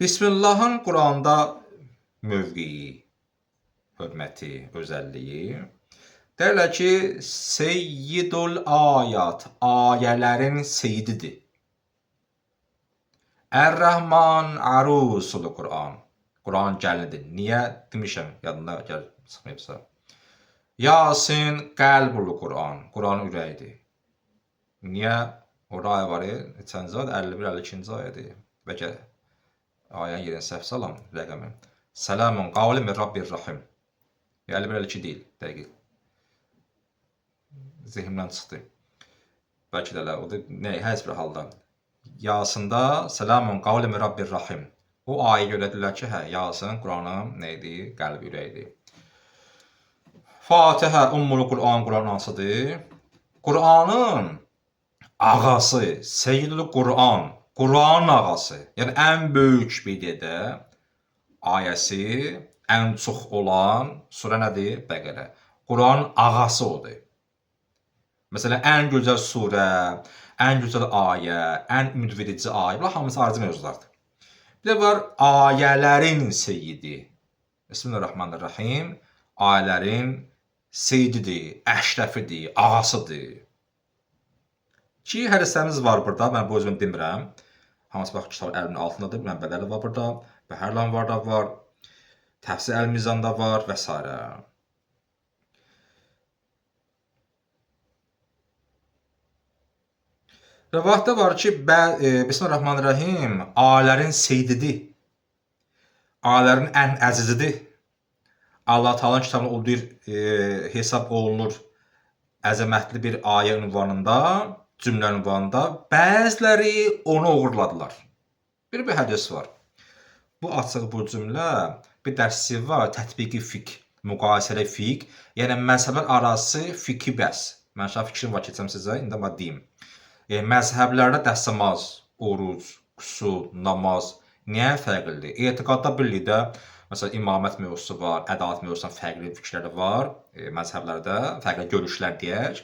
Bismillahın Quranda mövqeyi, hörməti, özəlliyi. Deyirlər ki, Seyyidul ayat, ayələrin seyyididir. Ər-Rəhman arusul Quran. Quran gəlinidir. Niyə demişəm, yadında gəl çıxmayıbsa. Yasin qəlbul Quran. Quranın ürəyidir. Niyə? Orada ayə var, neçənci ayə? 51, 52-ci ayədir. Bəlkə ayənin yerini səhv salam rəqəmi. Selamun qavli min Rabbir Rahim. 51, 52 deyil, dəqiq. Zehnimdən çıxdı. Bəlkə də elə o da nə, hər bir halda. Yasında Selamun qavli min Rabbir Rahim. O ayə görə deyirlər ki, hə, Yasin Quranın nə idi? Qəlb ürəyidir. Fatihə Ummul Quran, Quran hansıdır? Quranın ağası, Seyyidül Quran, Quranın ağası. Yəni ən böyük bir dedə ayəsi ən çox olan surə nədir? Bəqərə. Quranın ağası odur. Məsələn, ən gözəl surə, ən gözəl ayə, ən ümidverici ayə, bunlar hamısı ayrıca mövzulardır. Bir də var ayələrin seyyidi. Bismillahirrahmanirrahim. Ayələrin seyyididir, əşrəfidir, ağasıdır. Ki, hədislərimiz var burada, mən bu özüm demirəm. Hamısı bax kitab əlimin altındadır, mənbələri var burada, Bəhərlan var da var, Təfsir Əl-Mizanda var və s. Rəvayətdə var ki, Bismillahirrahmanirrahim, ayələrin seyyididir. Ayələrin ən əzizidir. Allah Taala'nın kitabında o bir hesab olunur əzəmətli bir ayə ünvanında, cümlə ünvanında. Bəziləri onu oğurladılar. Bir hədis var. Bu açıq bu cümlə bir dərsi var, tətbiqi fiqh, müqayisəli fiqh, yəni məzhəblər arası fiqhi bəhs. Mən şah fikrim var keçəm sizə, indi amma deyim. Məzhəblərdə dəstəmaz, oruc, qüsul, namaz niyə fərqlidir? Etiqadda birlikdə məsələn imamət mövzusu var, ədalət mövzusundan fərqli fikirlər var, məzhəblərdə fərqli görüşlər deyək,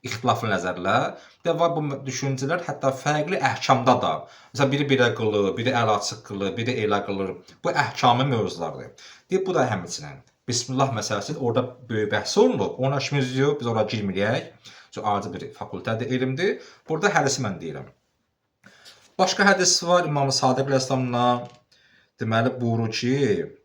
ixtilaflı nəzərlər. Bir də var bu düşüncələr hətta fərqli əhkamda da. Məsələn biri belə qılır, biri əl açıq qılır, biri elə qılır. Bu əhkami mövzulardır. Deyib bu da həmçinin Bismillah məsələsi orada böyük bəhs olunub. Ona işimiz yox, biz ora girməyək. Çünki ayrıca bir fakültədir, elmdir. Burada hədisi mən deyirəm. Başqa hədis var İmam Sadiq əleyhissalamdan. Deməli buyurur ki,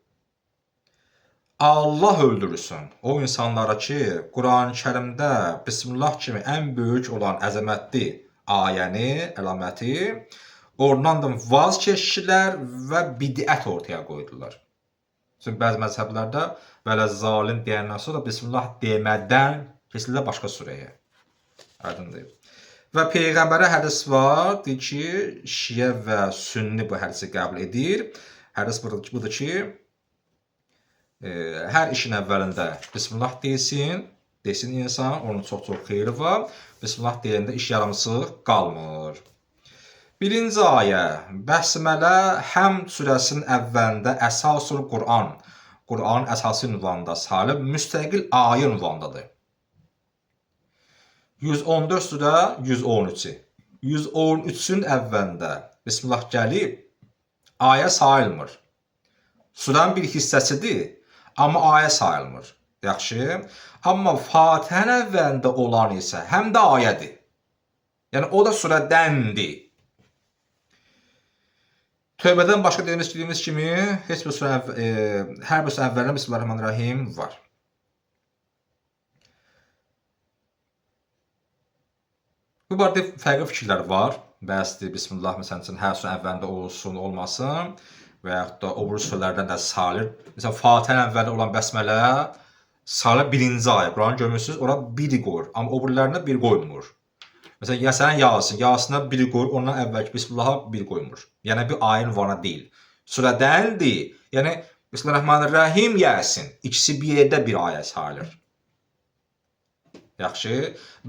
Allah öldürsün o insanlara ki, Quran-ı Kərimdə Bismillah kimi ən böyük olan əzəmətli ayəni, əlaməti oradan da vaz keçdilər və bidət ortaya qoydular. Çünki bəzi məzhəblərdə vələ zalim deyəndən sonra Bismillah demədən keçirlər başqa surəyə. Aydındır. Və Peyğəmbərə hədis var, deyir ki, şiə və sünni bu hədisi qəbul edir. Hədis budur ki, hər işin əvvəlində Bismillah desin, desin insan, onun çox-çox xeyri var. Bismillah deyəndə iş yarımçıq qalmır. Birinci ayə, Bəsmələ Həmd surəsinin əvvəlində Əsasul Quran, Quranın əsası ünvanında sayılıb, müstəqil ayə ünvanındadır. 114 surə 113-ü. 113-ün əvvəlində Bismillah gəlib, ayə sayılmır. Surənin bir hissəsidir, amma ayə sayılmır. Yaxşı. Amma Fatihənin əvvəlində olan isə həm də ayədir. Yəni o da surədəndir. Tövbədən başqa dediyimiz kimi heç bir surə hər bir surə əvvəlində Bismillahirrahmanirrahim var. Bu barədə fərqli fikirlər var. Bəzidir Bismillah məsələn üçün hər surə əvvəlində olsun, olmasın və yaxud da o biri surələrdən də sayılır. Məsələn Fatihənin əvvəlində olan bəsmələ sayılır birinci ayə. Quranı görmürsünüz, ora biri qoyur, amma o birilərinə bir qoymur. Məsələn, Yasən Yasin, Yasinə bir qoyur, ondan əvvəlki Bismillaha bir qoymur. Yəni bir ayə ünvanı deyil. Surədəndir. Yəni Bismillahirrahmanirrahim Yasin. İkisi bir yerdə bir ayə sayılır. Yaxşı.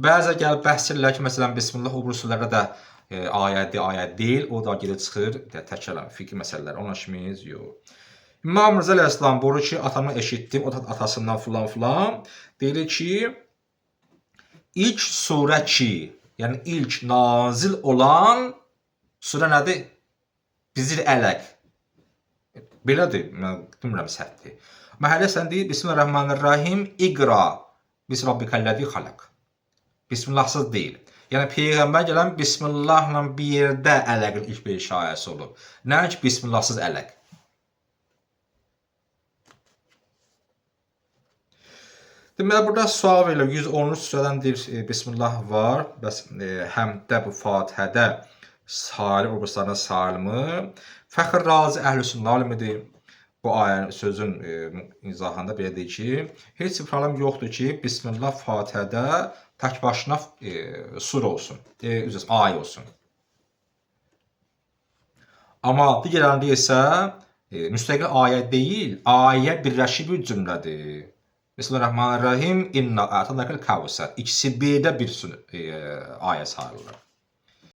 Bəzə gəlib bəhs edirlər ki, məsələn, Bismillah o biri surələrdə də ayədir, ayə deyil. O da geri çıxır, təkərləm, fiqhi məsələlər. Ona işimiz yox. İmam Rıza əleyhissalam buyurur ki, atamdan eşitdim, o da atasından filan filan. Deyir ki, ilk surə ki, yəni ilk nazil olan surə nədir? Bizir Ələq. Belədir, mən demirəm səhvdir. Məhəllə sən deyir Bismillahirrahmanirrahim, İqra bisrabbikəl-ləzi xalaq. Bismillahsız deyil. Yəni peyğəmbər gələn Bismillahla bir yerdə ələqin ilk bir şayəsi olub. Nəinki Bismillahsız ələq. Deməli burada sual verilir. 113 surədən deyir Bismillah var. Bəs həmdə bu Fatihədə sair obrazlarına sayılmır. Fəxr Razi Əhl-i Sünnə alimidir. Bu ayənin sözün izahında belə deyir ki, heç bir problem yoxdur ki, Bismillah Fatihədə tək başına sur olsun, üzr, ayə olsun. Amma digərlərində isə müstəqil ayə deyil, ayə birləşik bir cümlədir. Bismillahirrahmanirrahim. İnna a'tainakal kavsər. İkisi birdə bir ayə sayılır.